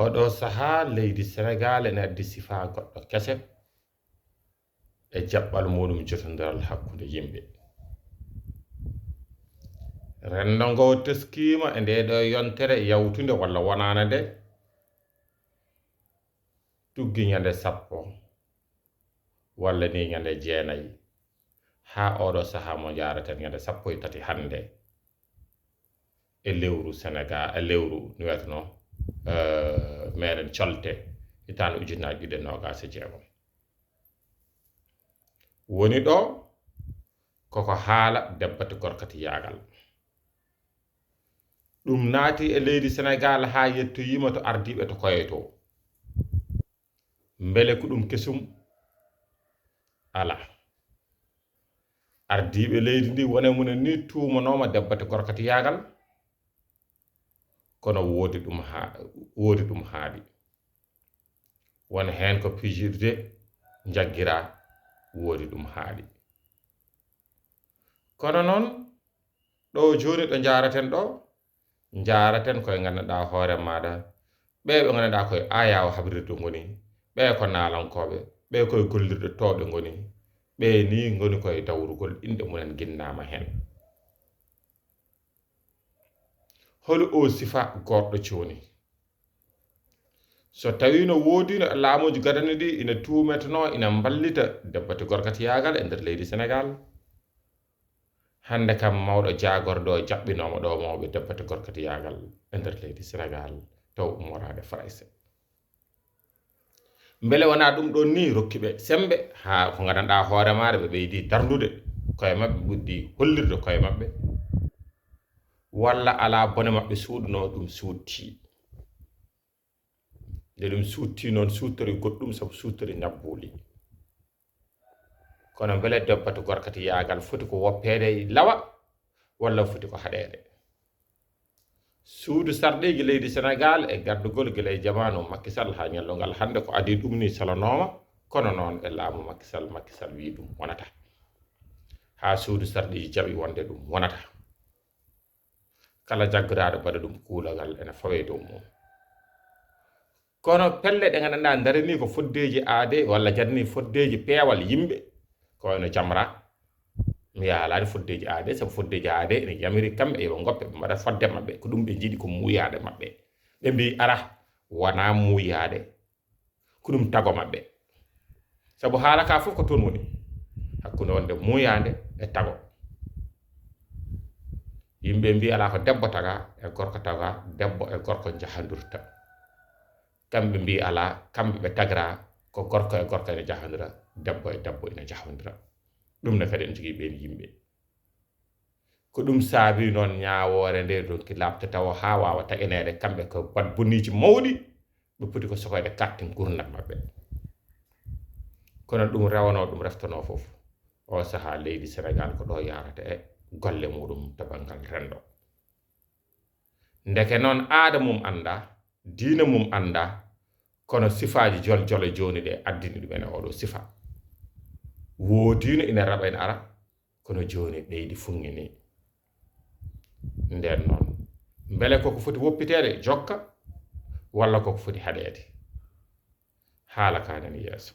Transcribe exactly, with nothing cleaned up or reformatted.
Oɗo sahaa leydi Senegaal ene addi sifaa goɗɗo kese e jaɓɓal muɗum jotondiral hakkunde yimɓe. Renndo ngo teskiima e ndee ɗo yontere yawtunde walla wonaande nde, tuggi ñande sappo walla ni ñande jeenayi, haa oɗo sahaa mo njaaraten ñande sappo e tati hannde e lewru Senegaal, e lewru no wiyateno, eh, meɗen colte hitaande ujunnaji ɗiɗi e noogas e jeegom. Woni ɗo koko haala Debbati Gorkati Yaagal. Ɗum naati e leydi Senegaal haa yettoyiima to ardiiɓe to koye to. Mbele ko ɗum kesum? Alaa. Ardiiɓe leydi ndi wone mumen ni tuumanooma Debbati Gorkati Yaagal, kono woodi ɗum haa, woodi ɗum haaɗi. Won heen ko pijirde njaggiraa, woodi ɗum haaɗi. Kono noon, ɗo jooni ɗo njaaraten ɗo, njaaraten koye ngannduɗaa hoore maaɗa, ɓe ɓe ngannduɗaa koye ayaawo habrirde ngoni, ɓe ko naalankooɓe, ɓe koye gollirde toowɗe ngoni, ɓe ni ngoni koye dawrugol, inɗe mumen ginnaama heen. Holi o sifa goɗɗo jooni? So tawiino woodiino e laamuuji gadani ɗi ina tuumetenoo, ina mballita Debbati Gorkati Yaagal e nder leydi Senegaal, hannde kam mawɗo jaagorɗo o jaɓɓinooma ɗo mawɓe Debbati Gorkati Yaagal e nder leydi Senegaal, taw ummoraade Farayse. Mbele wonaa ɗum ɗoon ni rokki ɓe semmbe haa ko nganndanɗaa hoore maaɗa ɓe ɓeydi darndude koye maɓɓe, ɓuddi hollirde koye maɓɓe? Walla alaa bone maɓɓe suuɗunoo ɗum suuɗti? Nde ɗum suuɗti noon, suuɗtori goɗɗum sabu suuɗtori ñabbuuli. Kono mbele Debbati Gorkati Yaagal foti ko woppeede lawa walla foti ko haɗeede? Suudu sarɗiiji leydi Senegaal e gardugol gila e jamaanu Macky Sall haa ñallu ngal hannde ko adii ɗum ni salonooma, kono noon e laamu Macky Sall, Macky Sall wii ɗum wonata. Haa suudu sarɗiiji jaɓi wonde ɗum wonata. Kala jaggoraaɗo mbaɗa ɗum kuulal ene fawee dow mum. Kono pelle ɗe nganndanɗaa daranii ko foddeeji aadee walla daranii foddeeji peewal yimɓe, ko wayno Jamra. Mi yaalaani foddeeji aadee, sabu foddeeji aadee ene yamiri kamɓe yo ɓe ngoppe, ɓe mbaɗa fodde maɓɓe, ko ɗum ɓe njiɗi, ko muuyaade maɓɓe. Ɓe mbii, ara, wonaa muuyaade, ko ɗum tago maɓɓe. Sabu haala ka fof ko toon woni, hakkunde wonde muuyaande e tago. Yimɓe mbii, alaa ko debbo taga e gorko taga, debbo e gorko njahandurta. Kamɓe mbii, alaa, kamɓe ɓe tagra ko gorko e gorko ene njahandira, debbo e debbo ene njahandira. Ɗum ne kadi ene jogii ɓeen yimɓe. Ko ɗum saabii noon ñaawoore nde ronki laaɓde tawo haa waawa taƴaneede, kamɓe ko bat boniiji mawɗi, ɓe poti ko sokoyde karte ngurndan maɓɓe. Kono ɗum rewanoo, ɗum reftanoo fof, o sahaa leydi Senegaal ko ɗo yaarata e golle muɗum to banngal renndo. Ndeke noon aada mum anndaa, diine mum anndaa, kono sifaaji jol jole jooni ɗe addini ɗum ene oɗo sifa. Woodiino ina raɓa ene ara, kono jooni ɓeydi fuŋŋi ni. Ndeen noon, mbele koko foti woppiteede jokka, walla koko foti haɗeede? Haala ka nani yeeso.